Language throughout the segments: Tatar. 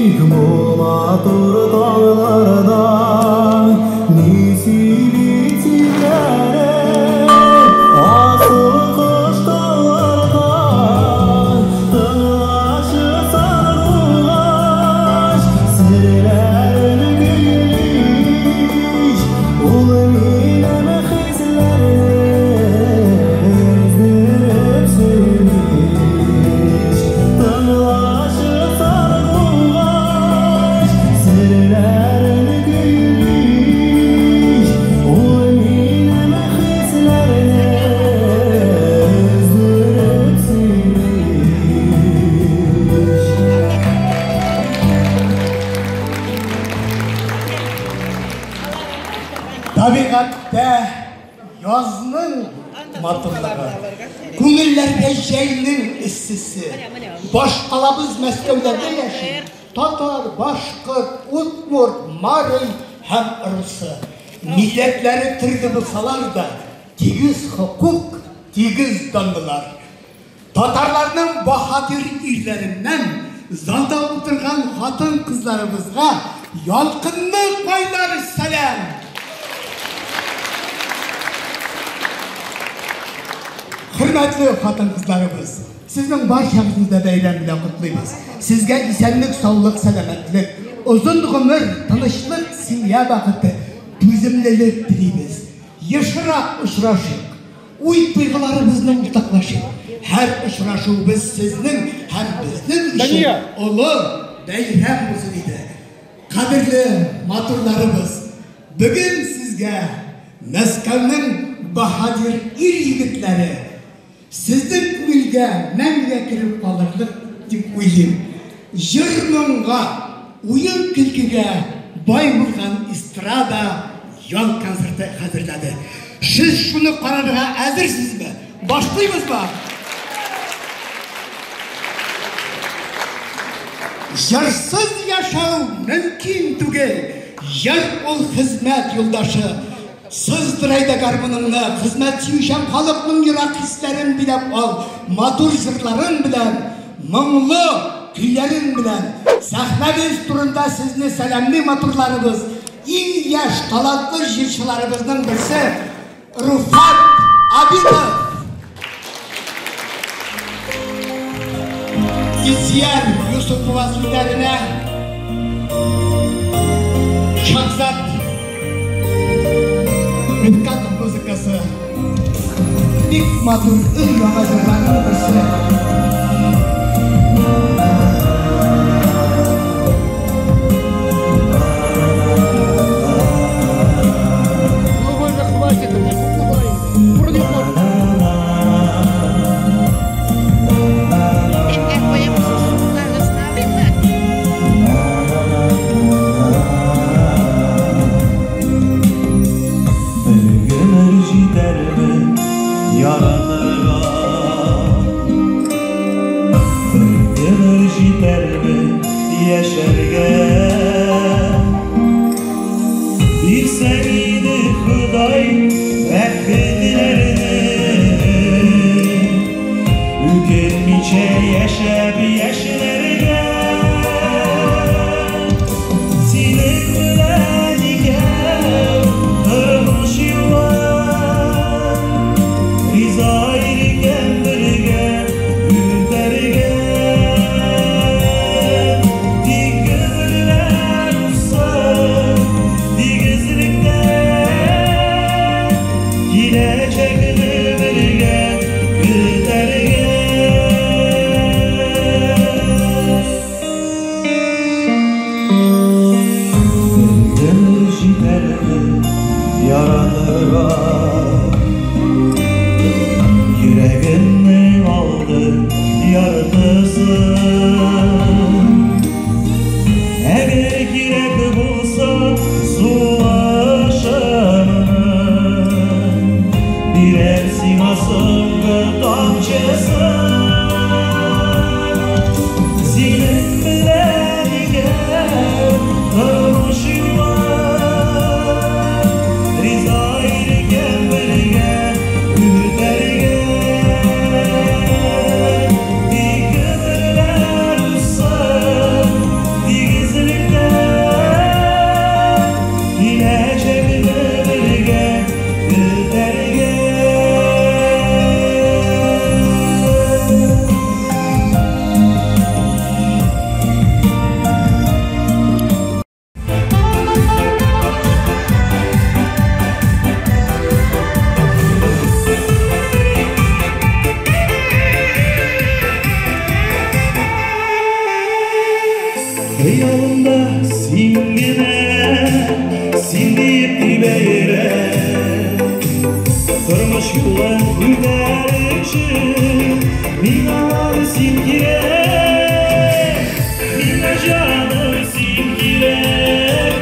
Бу матур таңнарда ни сөйли синнәре, асыл кош тауларда тыңлашы сандугач, серләрен көйли, ул минем хисләрне өздереп сөйли. Тыңлашы сандугач, серләрен көйли, ул минем хисләрне өздереп сөйли. Табигатьтә язның матурлыгы, күңелләрдә җәйнең эссесе. Башкалабыз Мәскәүдә яши. Татар, башкорт, удмурт, марий һәм русы. Милләтләре төрле булсалар да, тигез хокук, тигез данлылар. Татарларның баһадир ирләреннән залда утырган хатын-кызларыбызга ялкынлы кайнар сәлам. Хөрмәтле хатын-кызларыбыз, сезнең барчагызны да бәйрәм белән котлыйбыз. Сезгә исәнлек, саулык, сәламәтлек, озын гомер, тынычлык, семья бәхете, түземлелек телибез. Ешрак очрашыйк, уй тойгыларыбызны уртаклашыйк. Һәр очрашуыбыз сезнең һәм безнең өчен олы бәйрәм булсын иде. Кадерле матурларыбыз, бүген сезгә Мәскәүнең баһадир ир егетләре сезнең күңелгә мәңгегә кереп калырлык дип уйлыйм. Җыр-моңга, уен-көлкегә бай булган эстрада ял концерты хәзерләде. Сез шуны карарга әзерсезме? Башлыйбызмы? Җырсыз яшәү мөмкин түгел. Җыр ул хезмәт юлдашы. Сыздыр әйдә гармуныңны, хезмәт сөючән халыкның йөрәк хисләрен биләп ал, матур җырларың белән, моңлы көйләрең белән. Сәхнәбез турында сезне сәламли матурларыбыз, иң яшь талантлы җырчыларыбызның берсе Руфат Абитов. Илсөяр Юсупова сүзләренә Шахзат Рифкатов музыкасы. Бик матур өр-яңа җырларның берсе. Ну, уже хватит, мне скучно было. Вроде можно. Иргә куеп сугагызны алыйммы? Бер гомер җитәрме яратырга? Бер гомер җитәрме яшәргә? Бирсәң иде Ходай бәхетләрне, үкенмичә яшәп яшьләргә. Синең белән икәү тормыш юлы, риза иркәм бергә үтәргә. Тик гомерләр узсын тигезлектә, киләчәкне бергә көтәргә. Бер гомер җитәрме яратырга? Йөрәгемнең алды яртысын. Әгәр кирәк булса сулышымны, бирәм сиңа соңгы тамчысын. Синең белән икәү тормыш юлы, риза иркәм бергә үтәргә. Тик гомерләр узсын тигез Үтәр өчен миңа син кирәк, миңа җаным син кирәк,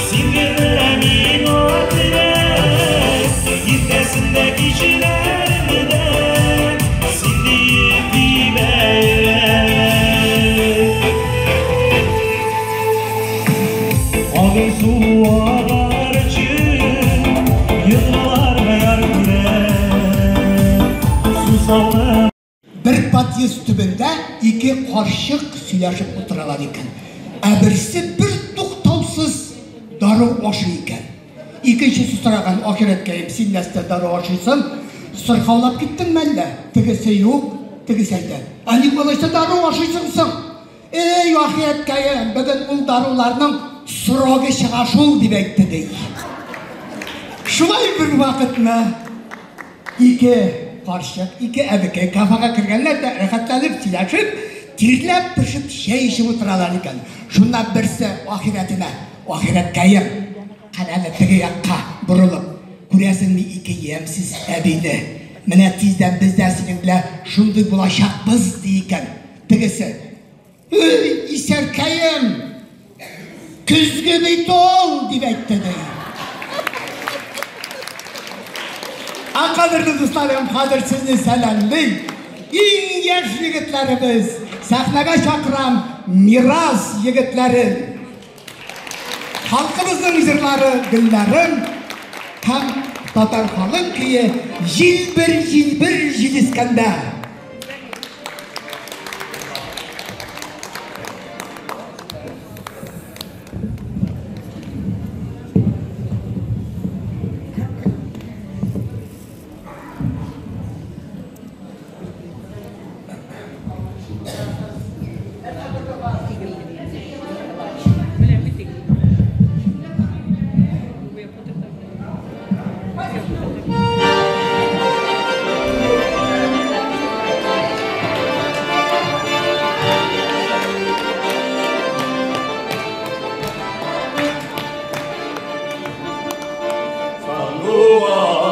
син генә миңа терәк. Иртәсен дә кичләрне дә син диеп тибә йөрәк. Агын су агар өчен елгаларга яр кирәк. Сусаулы Бер подъезд төбендә ике карчык сөйләшеп утыралар икән. Ә берсе бер туктаусыз дару ашый икән. Икенчесе сораган: "Ахирәткәем, син нәрсә дару ашыйсың? Сырхаулап киттеңме әллә?" Тегесе юк, тегесе әйтә: "Ә ник алайса дару ашыйсың соң?" "Эй, ахирәткәем, бүген ул даруларның срогы чыга шул", дип әйтте ди. Шулай бер вакытны ике карчык, ике әбекәй кафега кергәннәр дә рәхәтләнеп сөйләшеп, тирләп пешеп чәй эчеп утыралар икән. Шуннан берсе ахирәтенә: "Ахирәткәем, кара әле теге якка борылып, күрәсеңме ике ямьсез әбине? Менә тиздән без дә синең белән шундый булачакбыз", ди икән. Тегесе: "Эй, исәркәем, көзге бит ул", дип әйтте ди. Ә кадерле дусларым, хәзер сезне сәламлый. Иң яшь егетләребез, сәхнәгә чакырам Мирас егетләрен. Халкыбызның җырлары Гөлләрем һәм татар халык көе Җилбер җилбер җил искәндә.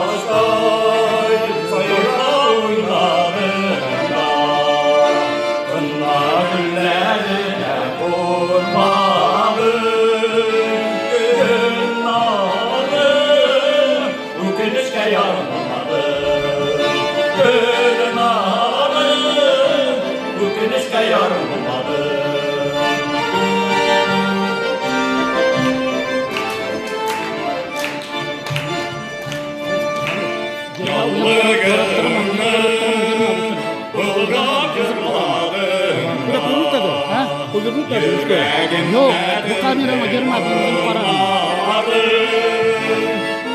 Сандугачтай сайрап уйнадым да, Тырна гөлләренә кунмадым. Гөлнарым, үкенечкә ярмадым. Гөлнарым, үкенечкә ярмадым. Яллы гөлне болгап йырладым да, Юк, бу камерама girmedi, үзем караган.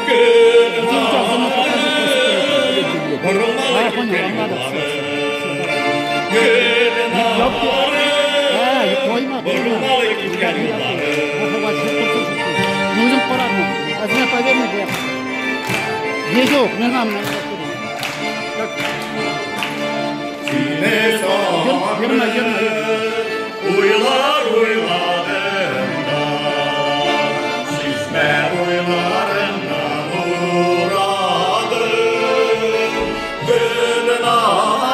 Гөлнарым, А, понял, аңладык. Гөлнарым, Ә, койма, койма. борылмалы киткән юлларым. Үзем карадым. Әзенә поверь мне. Юк, миңа менә. Сине Йөрмә, йөрмә, сагынып, уйлар уйладым да, Сизмә уйларымнан урадым. Гөлнарым,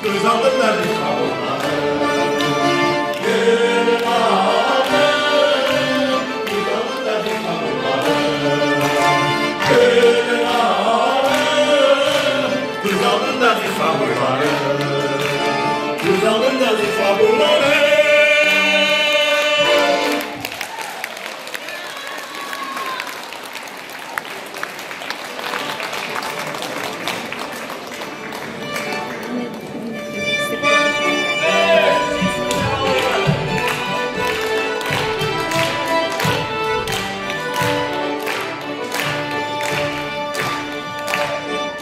күз алдымда зифа буйларың. Гөлнарым, күз алдымда зифа буйларың. Гөлнарым, күз алдымда зифа буйларың. Күз алдымда зифа буйларың.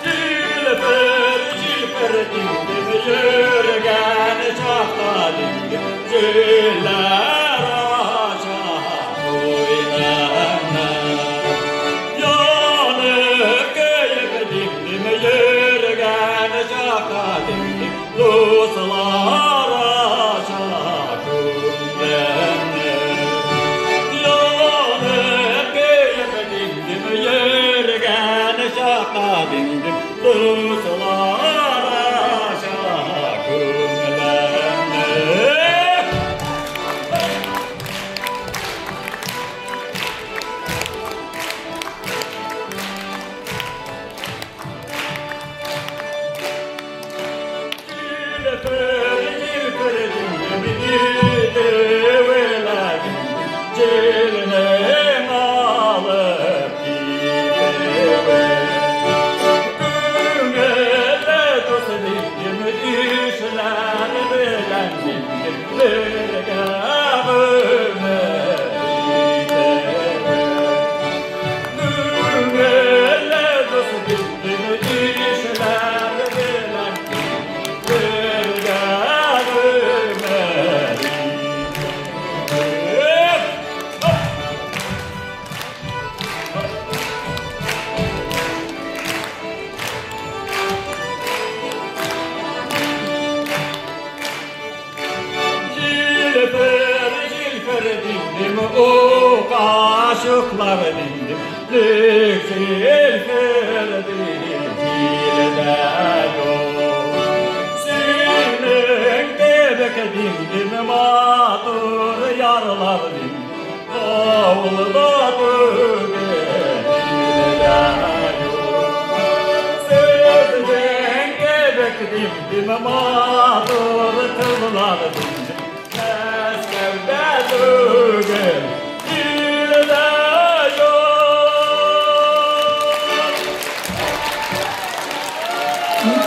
Җилпер, җилпер димдим, йөргән чакта димдим, җилләр ача муенымны. Янып көеп димдим, йөргән чакта димдим, дуслар ача күңелемне. Янып көеп димдим, йөргән чакта димдим, дим, дуслар аша күңелемне.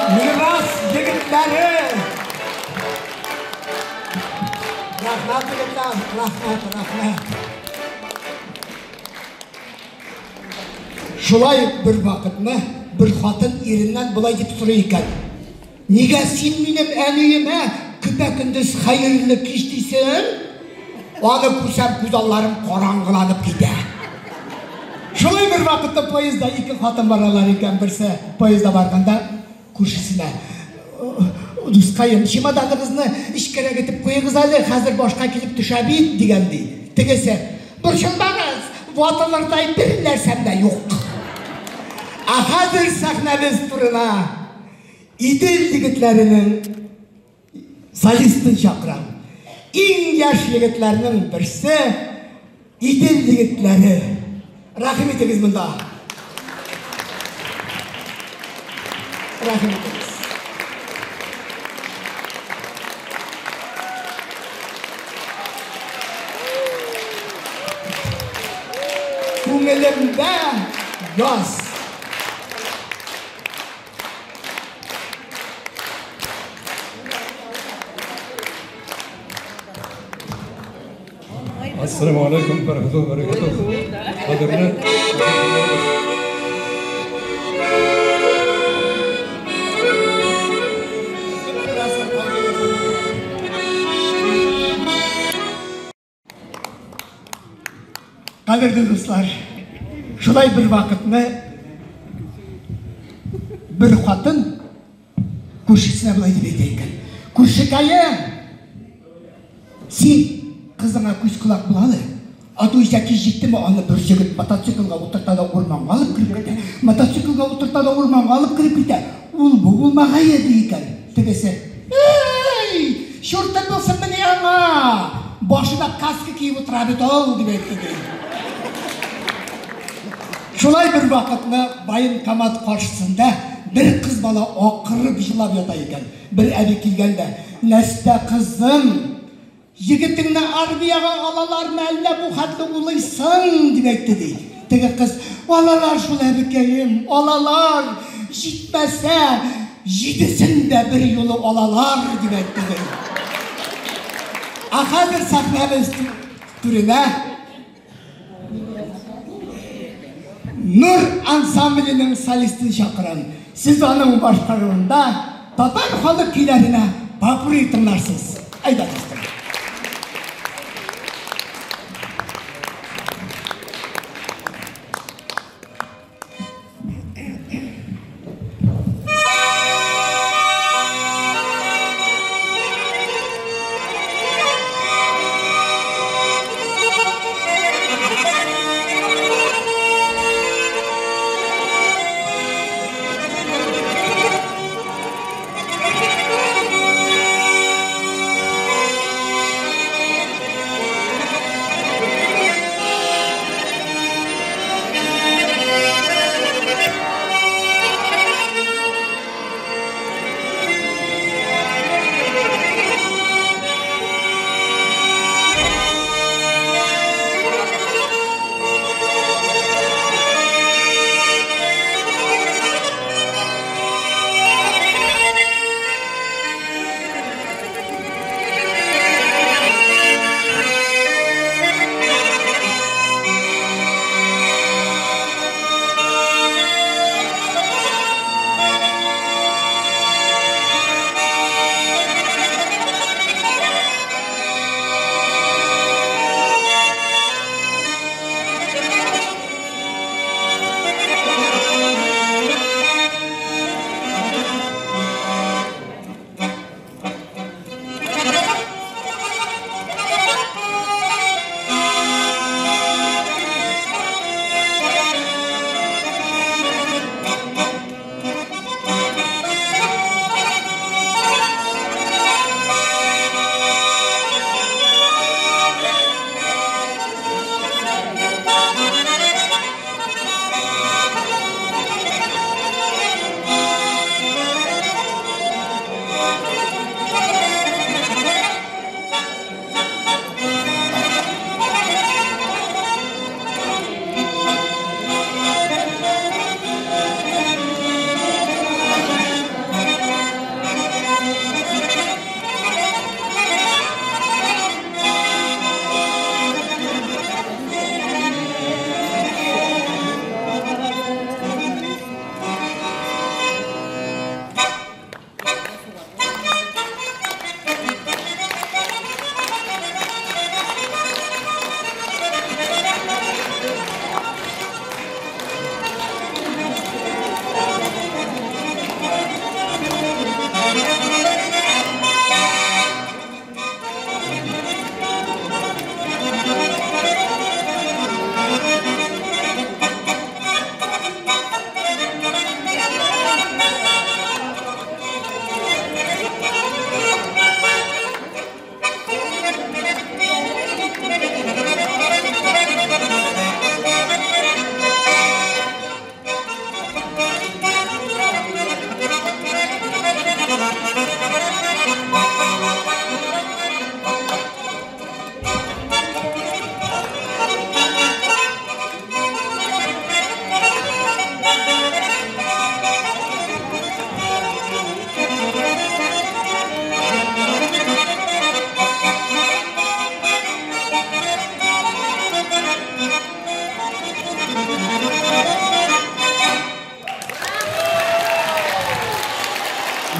Мирас егетләре! Рәхмәт, егетләр, рәхмәт, рәхмәт. Шулай бер вакытны бер хатын иреннән болай дип сорый икән. Нигә син минем әниемә көпә-көндез хәерле кич дисең? Аны күрсәм күз алларым караңгыланып китә. Шулай бер вакытта поездда ике хатын баралар икән, берсе поездда барганда күршесенә: "Дускаем, чемоданыгызны эчкәрәк итеп куегыз әле, хәзер башка килеп төшә бит", дигән ди. Тегесе: "Борчылмагыз, ватылырдай бер нәрсәм дә юк". Ә хәзер сәхнәбез турына Идел егетләренең солистын чакырам. Иң яшь егетләрнең берсе Идел егетләре. Рәхим итегез монда. Рәхим итегез. Күңелемдә яз. Ассаламу алейкум ва рахматуллахи ва баракатух. Кадерле Кадерле дуслар, шулай бер вакытны бер хатын күршесенә болай дип әйтә икән. Күршекәем, син кызыңа күз колак була әле. А то исә кич җиттеме, аны бер җегет мотоциклга утырта да урманга алып кереп китә. Мотоциклга утырта да урманга алып кереп китә. Ул бу булмагае ди икән. Тегесе: "Эй, чуртым булсын мени аңа! Башына каска киеп утыра бит ул", дип әйтте ди. Шулай бер вакытны военкомат каршысында бер кыз бала акырып җылап ята икән. Бер әби килгән дә: "Нәрсә, кызым, егетеңне армиягә алалармы, әллә бу хәтле улыйсың?" дип әйтте ди. Теге кыз: "Алалар шул, әбекәем, алалар, җитмәсә, җидесен дә бер юлы алалар", дип әйтте ди. Ә хәзер сәхнәбез түренә Нур ансамбленең солистын чакырам. Сез аның башкаруында татар халык көйләренә попурри тыңларсыз. Әйдә, дустым.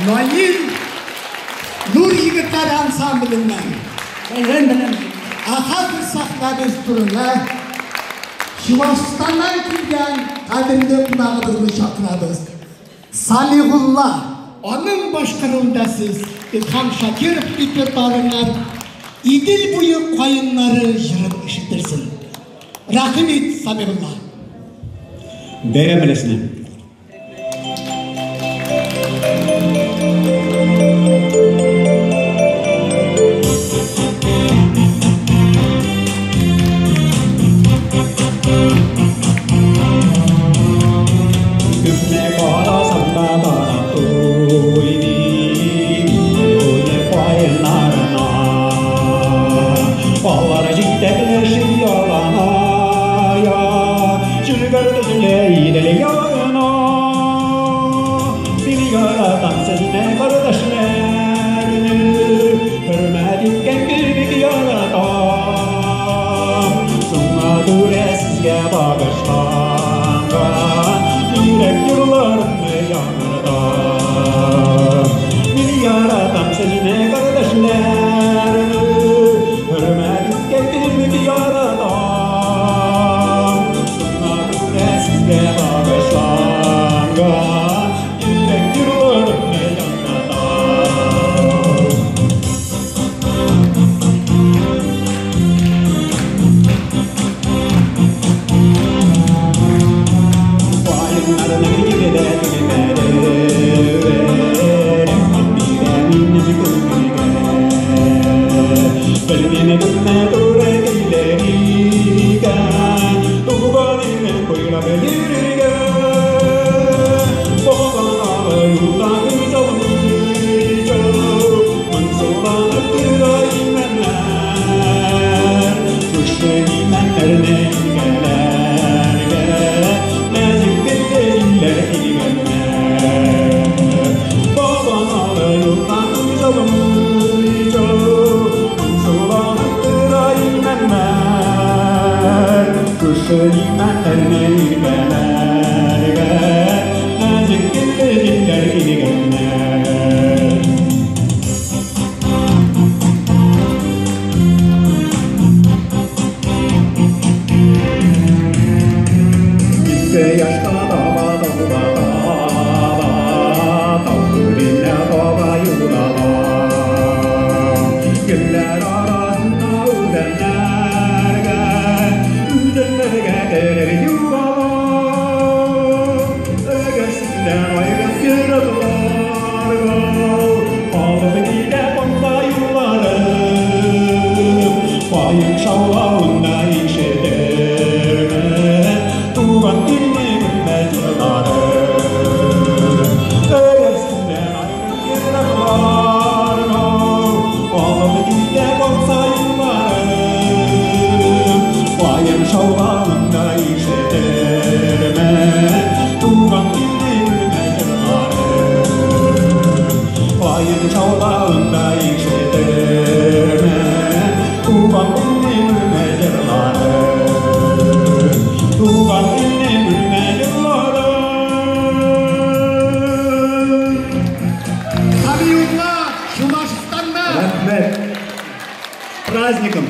Наил Нур егетләре ансамбленнән. Беләм, беләм. Ә хәзер сәхнәбез турына Чувашстаннан килгән кадерле кунагыбызны чакырабыз. Салихулла, аның башкаруында сез Илһам Шакиров репертуарыннан Идел буе каеннары җырын ишетерсең. Рәхим ит, Самигулла. Бәйрәм беләсенә. Күпне карасам да карап туймыйм, буе каеннарына. Алар җитәкләшеп яланая, Чүлгәр төзелә Идел ягына. Мин яратам сезне, кардәшләрне, Хөрмәт иткән кебек яратам. Шуңа күрә сезгә багышланган йөрәк юлларымны яңартам. Мин яратам сезне, кардәшләрне, Хөрмәт иткән кебек яратам. Шуңа күрә сезгә багышланган йөрәк юлларымны яңартам. Каеннарның җилдә тирбәлер, Рәхмәт бирә минем күңелгә. Белмим, кемне туры килер икән, Туган илне буйлап йөрергә. Баганалы юлдан күз алмыйча, Моңсуланып тора имәннәр. Шушы имәннәрне иркәләргә Нәзик телле илләр килгәннәр. Баганалы юлдан күз алмыйча, Моңсуланып тора имәннәр. Шушы имәннәрне иркәләргә Нәзик телле илләр килгәннәр. Ике яшка таба таба таба, Тау түренә таба юлала. Гөлләр арасында үләннәргә, Үзәннәргә кереп югала. Әгәр синнән аерып еракларга Алып китә калса юлларым, Каен шаулавында ишетермен Туган илнең үлмәс җырларын. Әгәр синнән аерып еракларга Алып китә калса юлларым, Каен шаулавында ишетермен Туган илнең үлмәс җырларын. Каен шаулавында ишетермен Туган илнең үлмәс җырларын. Туган илнең үлмәс җырларын. Самиулла, Чувашстаннан. Рәхмәт. С праздником!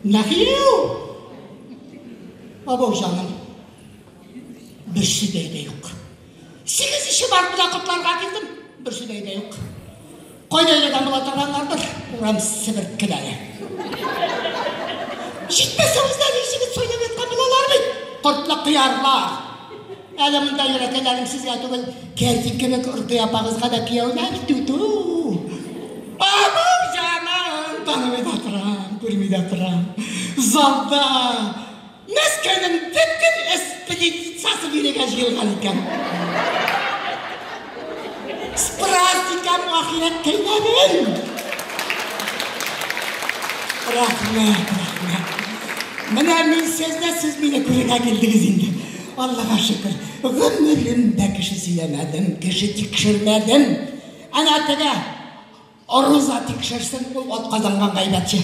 Нәхиу! Абау җаным. Берсе дә өйдә юк. Сигезенче март белән котларга килдем. Берсе дә өйдә юк. Кайда йөргән була торганнардыр, урам себерткеләре. Җитмәсә үзләре җегет сайлап яткан булалар бит. Кортлы кыярлар. Әле монда йөрәкәйләрем сезгә түгел, кәрзин кебек Оркыя апагызга да кияүләр, тү-тү. Абау җаным, танымый да торам, күрми дә торам. Залда Мәскәүнең бөтен эспедициясе бирегә җыелган икән. С праздником, ахирәткәйләрем! Рәхмәт, рәхмәт. Менә мин сезне, сез мине күрергә килдегез инде. Аллага шөкер, гомеремдә кеше сөйләмәдем, кеше тикшермәдем. Әнә теге Роза тикшерсен, ул атказанган гайбәтче.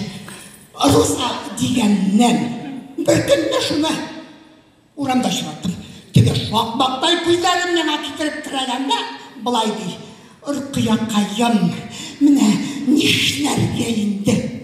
Роза дигәннән, бер көнне шуны урамда очраттым. Теге шакмактай күзләрен миңа китереп терәгән дә, болай ди: Рөкыякаем, менә нишләргә инде?